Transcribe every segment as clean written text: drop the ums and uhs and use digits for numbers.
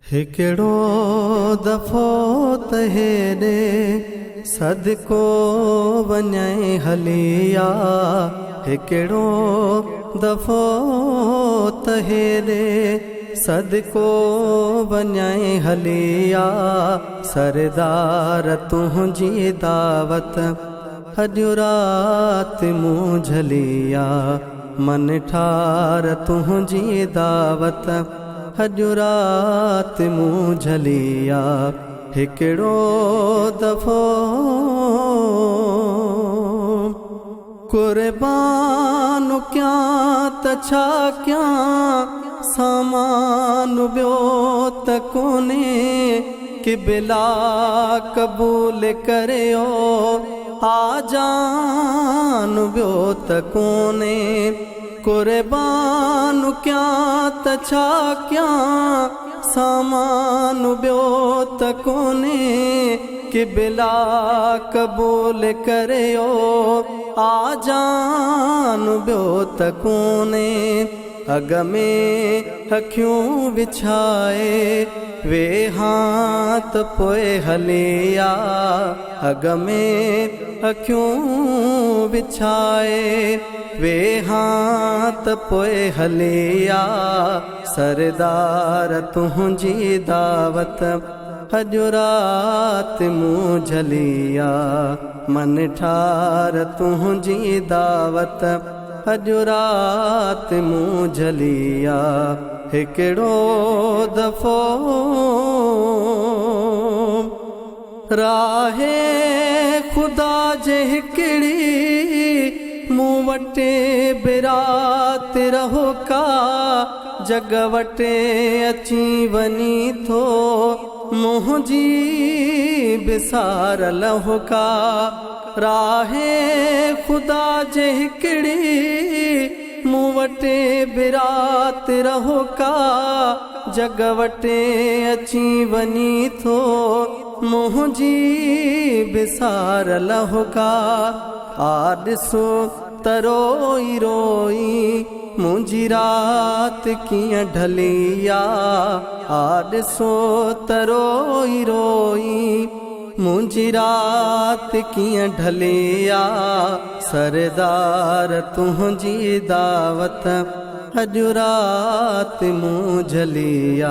هڪڙو دفعو ته هيڏي صدقو وڃي هلي آ. هڪڙو دفعو ته هيڏي صدقو وڃي هلي آ. سردار تنهنجي دعوت اڄ رات مون جهلي آ. من ٺار تنهنجي دعوت اڄ رات مون جهلي آ. هڪڙو دفعو قربان ڪيان ته ڇا ڪيان، سامان ٻيو ته ڪونهي. قبلا قبول ڪريو، آ جان ٻيو ته ڪونهي. قربان ڪيان ته ڇا ڪيان، سامان ٻيو ته ڪونهي. قبلا قبول ڪريو، آ جان ٻيو ته ڪونهي. اڳ ۾ اکيون وڇائي ويهان ته پوء هلي آ. اڳ ۾ اکيون وڇائي ويهان ته پوء هلي آ. سردار تنهنجي دعوت اڄ رات مون جهلي آ. من ٺار تنهنجي دعوت اڄ رات مون جهلي آ. هڪڙو دفعو راهي خدا جي هڪڙي مون وٽ به رات رهو ڪا. جڳ وٽ اچي وڃي ٿو، منهنجي به سار لهو ڪا. راهي خدا جي هڪڙي مون وٽ به رات رهو ڪا. جڳ وٽ اچي وڃي ٿو، منهنجي به سار لهو ڪا. آ ڏسو ته روئي روئي منهنجي رات ڪيئن ڍلي آ. آ ڏسو ته روئي روئي منهنجي رات ڪيئن ڍلي آ. سردار تنهنجي دعوت اڄ رات مون جهلي آ.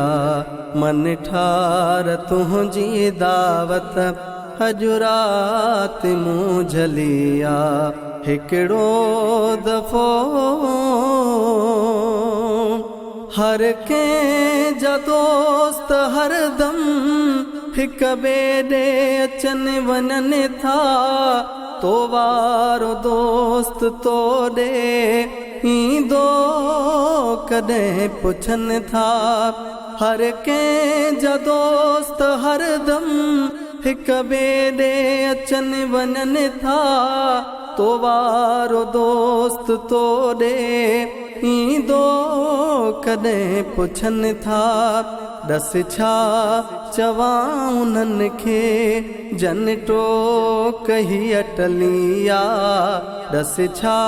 من ٺار تنهنجي دعوت اڄ رات مون جهلي آ. هڪڙو دفعو هر ڪنهن جا دوست هردم هڪ ٻئي ڏي اچن وڃن ٿا. تو وارو دوست تو ڏي ايندو ڪڏهن پڇن ٿا. هر ڪنهن جا دوست هردم هڪ ٻئي ڏي اچن وڃن ٿا. تو وارو دوست تو ڏي ايندو ڪڏهن پڇن ٿا. ڏس ڇا چوان انهن کي جن ٽوڪ هيء ٽلي آ. ڏس ڇا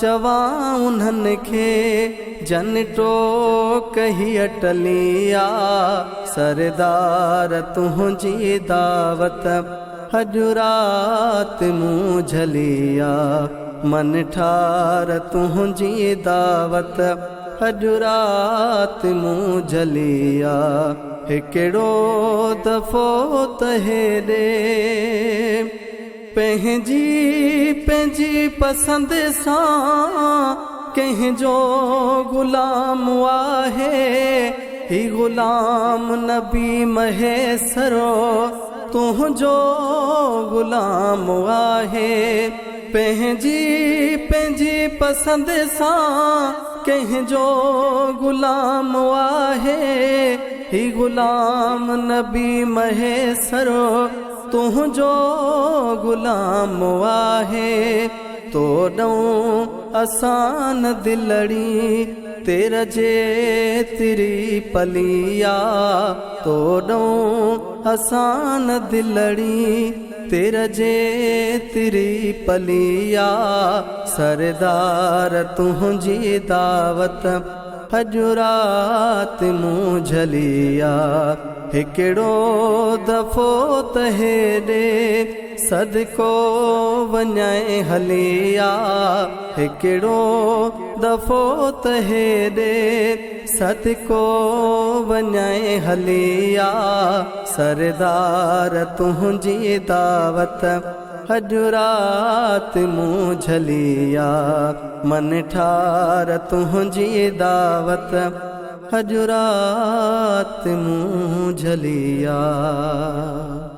چوان انهن کي جن ٽوڪ هيء ٽلي آ. سردار تنهنجي دعوت اڄ رات مون جهلي آ. من ٺار تنهنجي دعوت اڄ رات مون جهلي آ. هڪڙو دفعو ته هيڏي پنهنجي پنهنجي پسند سان ڪنهن جو غلام آهي. هي غلام نبي مهيسرو تنهنجو غلام آهي. پنهنجي پنهنجي پسند سان ڪنهن جو غلام آهي. هي غلام نبي مهيسرو تنهنجو غلام آهي. تو ڏئون اسان دلڙي تير جيتري پلي آ. تو ڏئون اسان دلڙي تير جيتري پلي آ. سردار تنهنجي دعوت اڄ رات مون جهلي آ. هڪڙو دفعو ته هيڏي صدقو وڃائي هلي آ. هڪڙو دفعو ته هيڏي صدقو وڃائي هلي آ. سردار تنهنجي دعوت اڄ رات مون جهلي آ. من ٺار تنهنجي دعوت اڄ رات مون جهلي آ.